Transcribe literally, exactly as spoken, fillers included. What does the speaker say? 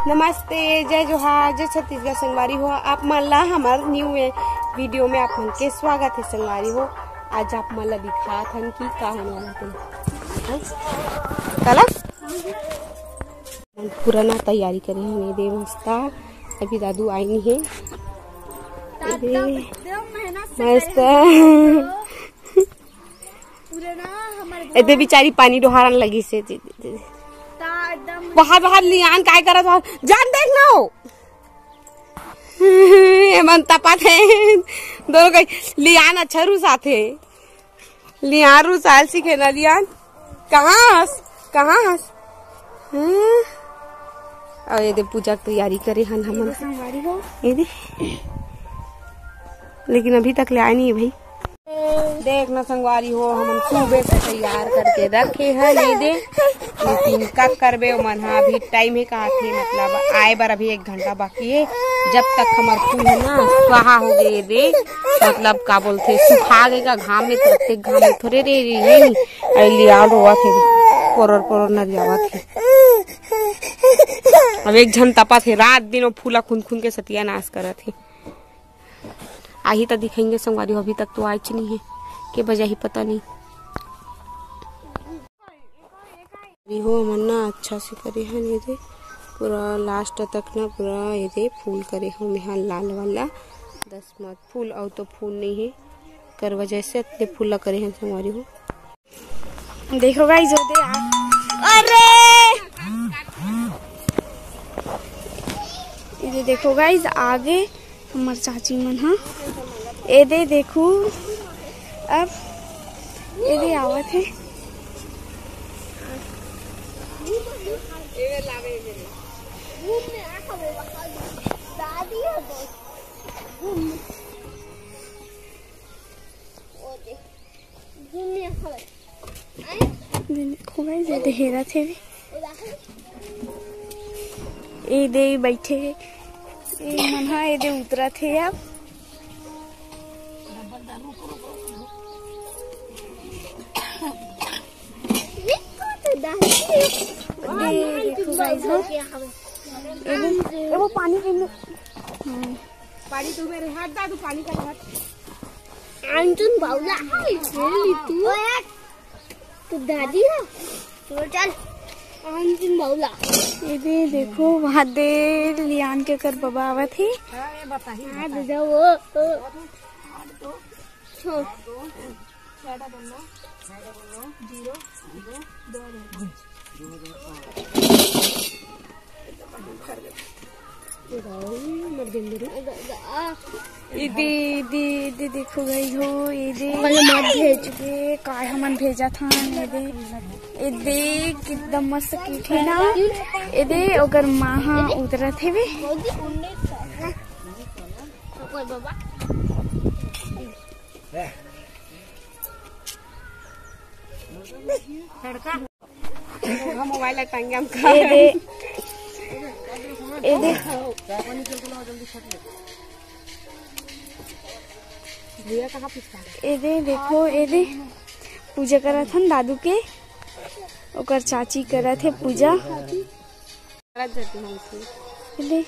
नमस्ते, जय जोहार, जय छत्तीसगढ़ संगवारी हो। आप मन ला हमर न्यू वीडियो में आप मन के स्वागत है संगवारी हो। आज आप मन ला दिखात हन कि का होने वाला है। हाँ? काला? पूरा ना तैयारी करे हन, ये दे मस्त। अभी दादू आई नहीं है। ये दे मस्त। पूरे ना हमर ए दे बेचारी पानी डोहारन लगी से। ता एकदम बाहर, बाहर लियान काय करत हो? जान देख ना हो। एमन तपत हे। दोनों कहीं लियान अच्छा रुसात हे। लियान रुसाल सीखे ना लियान। कहाँ हस? कहाँ हस? हाँ? और ये दे पूजा के तैयारी करे हन हमन। संगवारी हो। ये दे। लेकिन अभी तक ले आए नहीं है भाई। देख ना संगवारी हो, हमन सुबह से तैयार करके रखे हन, ये दे। लेकिन का करबे, ओमन हा अभी टाइम हे कहा थे, मतलब आए बर अभी एक घंटा बाकी है। जब तक हमर फूल है ना स्वाहा हो गए, ये दे, मतलब का बोलथे, सुखा गए का घाम में, तब तक घाम में थोड़े रे रे रे। अरे लियान रोवत हे, पोरोर पोरोर नरियावत हे। अब एक झन तपत हे, रात दिन वो फूला खुन खुन के सतियानाश करत हे। आही त दिखाएंगे संगवारी हो, अभी तक तो आइच नहीं है, के बजाही पता नहीं। ये हो मन ना अच्छा से करे हन, ये दे पूरा लास्ट तक ना पूरा ये दे फूल करे हो मेहा लाल वाला। दस मत फूल और तो फूल नहीं है, कर वजह से इतने फूल ला करे हन संगवारी हो। देखो गाइस, ये दे आ, अरे ये दे देखो गाइस, आगे हमर चाची मन ह। ए दे देखू, अब ए दे आवत हे। देखो गाइस, ये दे हेरत हे। ए दे बइठे हे, ए मन ह ए दे उतरत हे अब। ए देखो गाइस, हो। ए दे, ए वो पानी पीने। हम्म। पानी तू मेरे हाथ दा, तू पानी का हाथ। अंजुन बावला, खेल ली तू। तो दादी हो, तो चल, अंतिम बाउला। ये दे, देखो, वहाँ दे लियान के कर बबा आवत हे। हाँ, दे दो वो। छो। इदे, इदे, इदे देखो गाइस हो, इदे। अरे मत भेज। ये काय हमन भेजत हन, इदे। इदे एकदम मस्त cute हे ना। इदे ओकर माँ हा उतरत हेवे। लड़का। मोबाइल टांगे हम ए दे, ए दे। भैया कहाँ पिसता है? ए दे, देखो, ए दे। पूजा करत हन दादू के। ओकर चाची करत हे पूजा। करत जाती हूँ। ए दे।